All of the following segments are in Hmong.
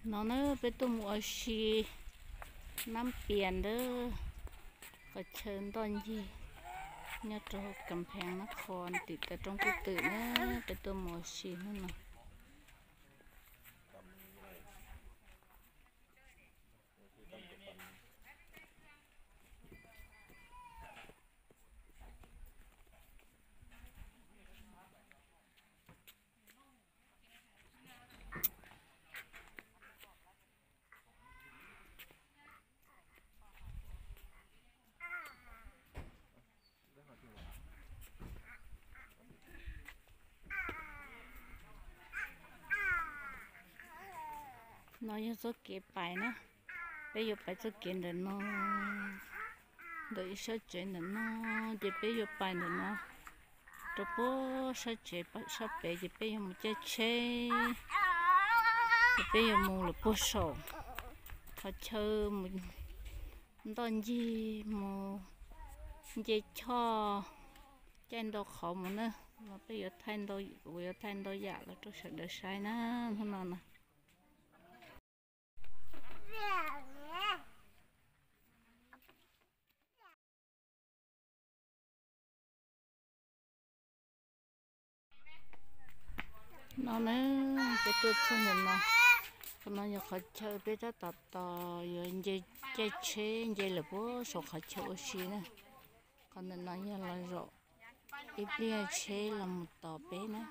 No na peb tuaj mus ua si Nab Pias ntawd, qhov chaw ntoj ncig nyob rau Kam Pheev Nab Qhos tim tav roob Kub Twm na, peb tuaj mus ua si hnub no. No yog txoj kev pais na, peb yuav pais txoj kev ntawm no, ntawm ib sab tsev ntawm no, ces peb yuav pais ntawm no rau puag sab tsev sab pem, ces peb yuav mus caij tsheb, ces peb yuav mus lawm puag saum qhov chaw mus ntoj ncig, mus nce choj, caij ntau qhov mus na. No peb yuav thaij ntau, kuv yuav thaij ntau yam los rau sawv daws saib na, hnub no na. No na, peb tuaj txog ntawm no, qhov no yog qhov chaw peb tab tom tos yuav nce, caij tsheb nce lawm puag saum qhov chaw ua si na. Qhov ntawm no yog los zaum ib pliag tsheb los mus tos peb na.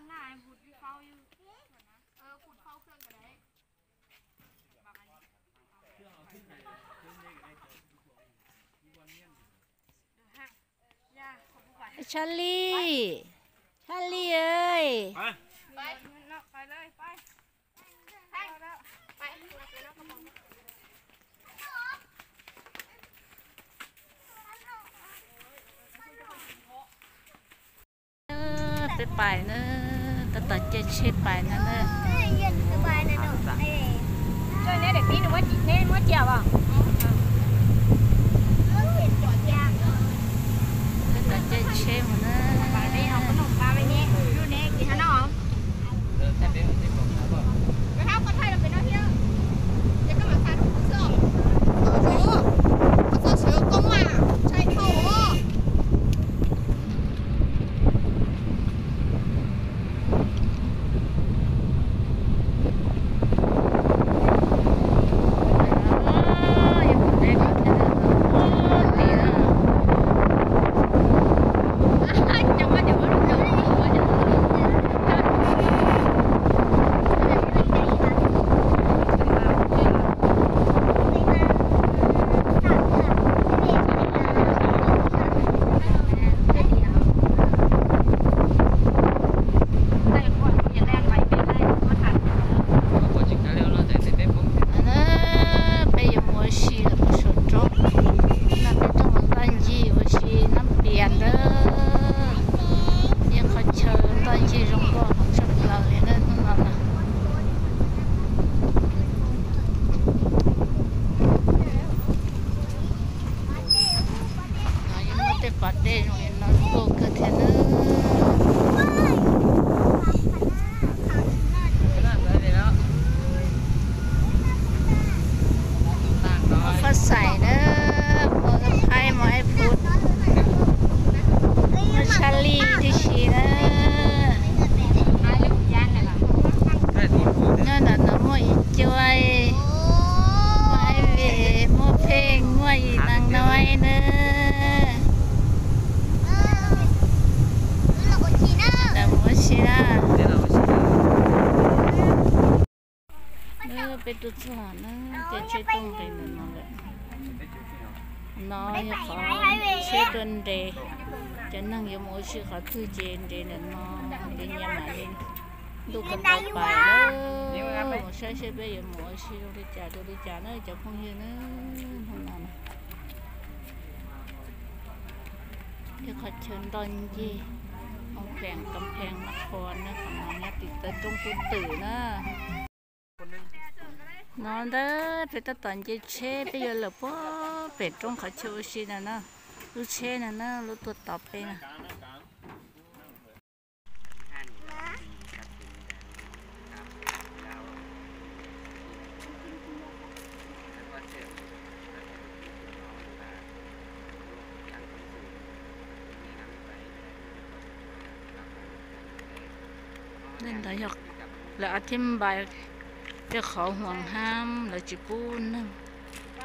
Tshaj Li, Tshaj Li, peb pais na, tab tom caij tsheb pais na. Tab tom caij tsheb mus na. Peb yuav mus ua si lawm puag saum roob, no peb tuaj mus ntoj ncig ua si Nab Pias ntawd, yeej qhov chaw ntoj ncig zoo nkauj heev tshaj plaws li na hnub no na. Yeej muaj tej pas dej zoo li no zoo nkauj kawg thiab nawb. Muaj Fab Xais na, muaj Thaib, muaj Aib Phuv, muaj Tshaj Li tib si na. Nyob ntawm no muaj Ib Cuab, muaj Aib Ve, muaj Pheej, muaj Ib Neeg Noib na. Ntawm mus ua si na. Peb tuaj txog na, caij tsheb tuaj nqis ntawm no lawm. No yog qhov tsheb tuaj nres, cov neeg yuav mus ua si qhov twg ces nres ntawm no, ces nyias mam li ntuj kawg tau pais lawm. Mus saib seb peb yuav mus ua si zoo li cas rau li cas na cov phooj ywg na. Hnub no na, yog qhov chaw ntoj ncig, Phoo Pheej, Kam Pheej, Nab Qhos na, qhov no nyob tim tav roob Kub Twm na. No ntag, peb tab tom nce tsheb, peb yuav lawm puag pem roob qhov chaw ua si na na. Lub tsheb na na, lub tuaj tos peb na. Ntawd yog lawv a thiab npais, tej qhov huam ham lawv tsis pub neeg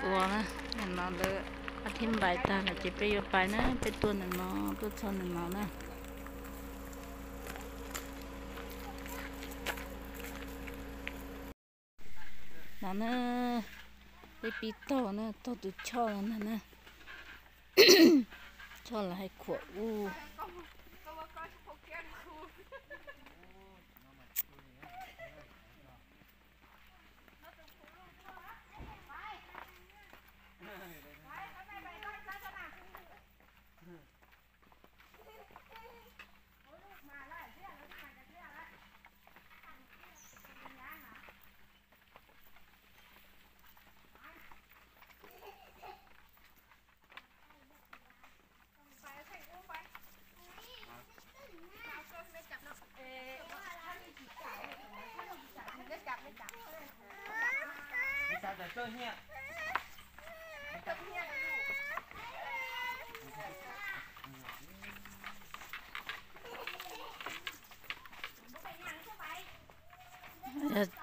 ua na. No lawv a thiab npais tag lawm ces peb yuav pais na, peb tuaj ntawm no, tuaj txog ntawm no na. No na, peb pib taug na, taug tus choj no na. Choj los hais khuam u.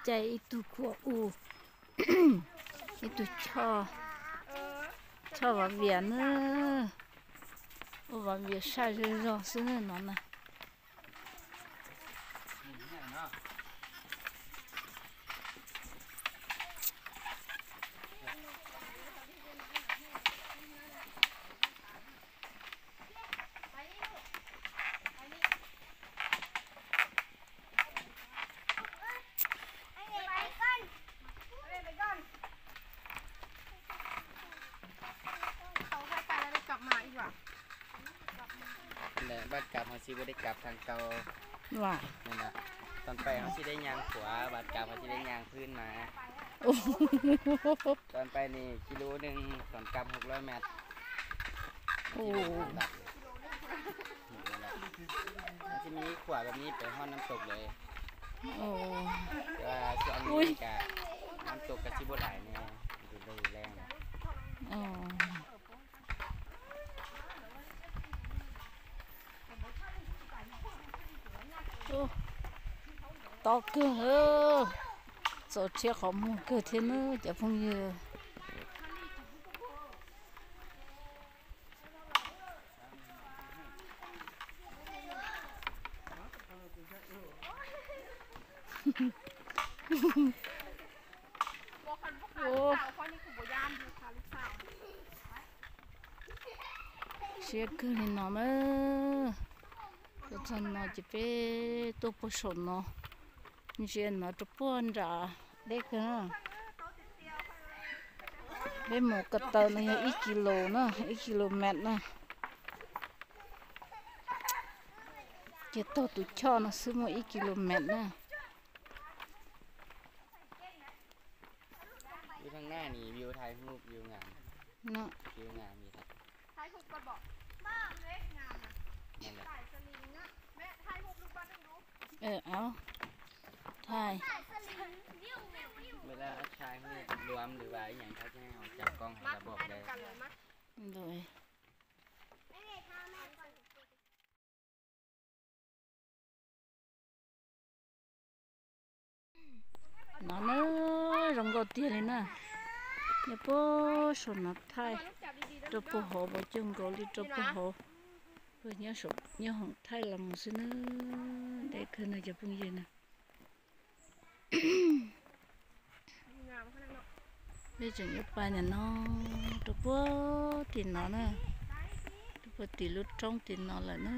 Caij ib tug khuam u, ib tug choj, choj vav vias na, ua vav vias saj zog zog xwb na no na. Lawv bắt cặp họ sẽ vô địch cặp thằng cau. Wow. Nên là toàn pè họ sẽ đẩy nhàng của bắt cặp họ sẽ đẩy nhàngพื้น mà. Toàn pè này kilo đừng còn cặp hộp lối mệt. Ồ. Nó sẽมีขวดแบบนี้ไปฮอดน้ำตกเลย Ồ. Ui. Cả น้ำตก ก็สิบ่หลาย เนี่ย อยู่เลยแรง Ồ. Ồ, to kawg, txaus rhiab qhov muag kawg thiab na cov phooj ywg. Siab kawg li no na. Tuaj txog no ces peb tuaj puag saum no, ntsia no rau puag nram deb kawg na. Peb mus ko taw no yog ib kis lus na, ib kis lus mev na. Ces taug tus choj no xwb muaj ib kis lus mev na. View thaj hub, view ngam. View ngam gì thaj. Thaj hub con bọ. Mẹ, thaj hub con bọ. Ê, áo. Thaj. Vậy là thaj hub luam rồi và ý nhận thaj cái này chào con hay là bọc đây. Rồi. No na, zoo nkauj tiag li na. Nyob puag saum no thaij rau puag hauv, puas cuag nkaus li rau puag hauv. Nyob hoom thaij los mus xwb na, deb kawg no cov phooj ywg na. Peb tseem yuav pais ntawm no rau puag tim no na, rau puag tim lub roob tim no lawm na.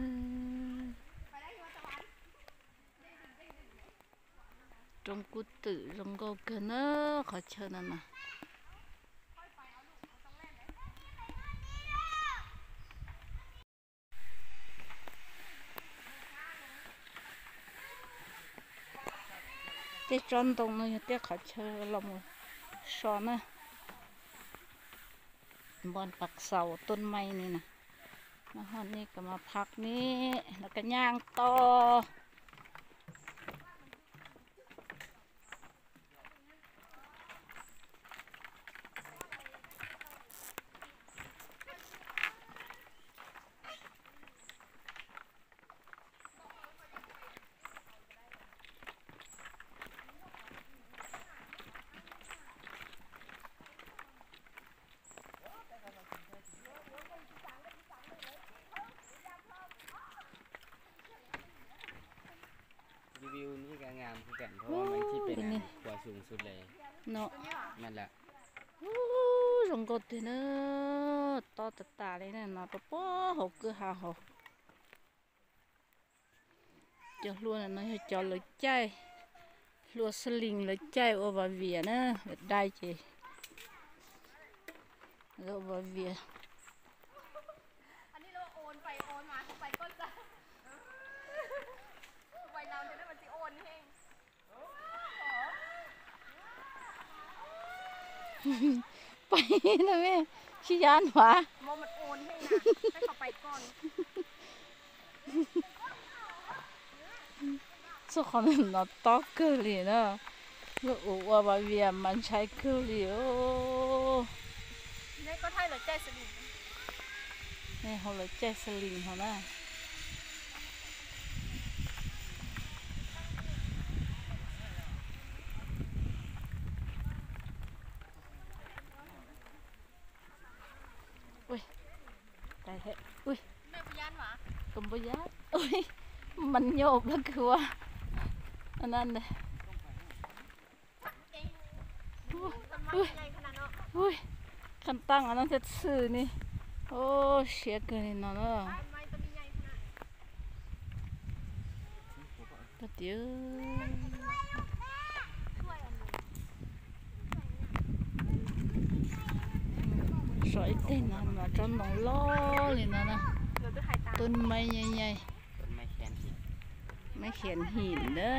Roob kub twm zoo nkauj kawg na, qhov chaw no na. Tej tsob ntoo no yog tej qhov chaw los mus so na. Npon pas xaus tuaj maij ni na. No ho ni ka mas phaj ni, no ka nyaj to. No, zoo nkauj tiag na, tob tas tas li na, no rau puag hauv kwj ha hauv. Cov hlua no yog cov lawv caij, hlua xas lis lawv caij ua vas vias na, lawv dai ces lawv ua vas vias. Pais no me, tsis yam npaum. Txoj qhov no tob kawg li na. Lub ua vas vias mas ntshai kawg li os. Hauv lawv caij xas lis hauv na. Mas nyuj plab kws ua na. Khaj taaj no thiaj txhwj ni. Siab kawg li no na. Tias so ib teg no mas tsob ntoo loj li no na. Tuaj maib nyaij nyaij, maib hiam him na.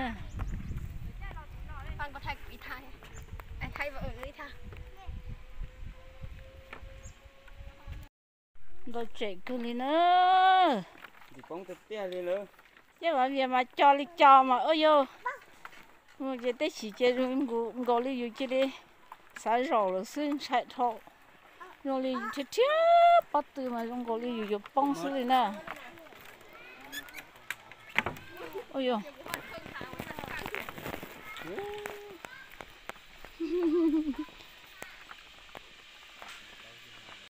Ntau tsem kawg li na. Ces vas vias mas co li co mas ua yog mus ces tej chim ces zoo nkaus li yus cia li xav zaum lawm xwb, ntshai dhau. Zoo li rhiab rhiab pob tw mas zoo nkaus li yus yuav poob xwb li na. Ua yog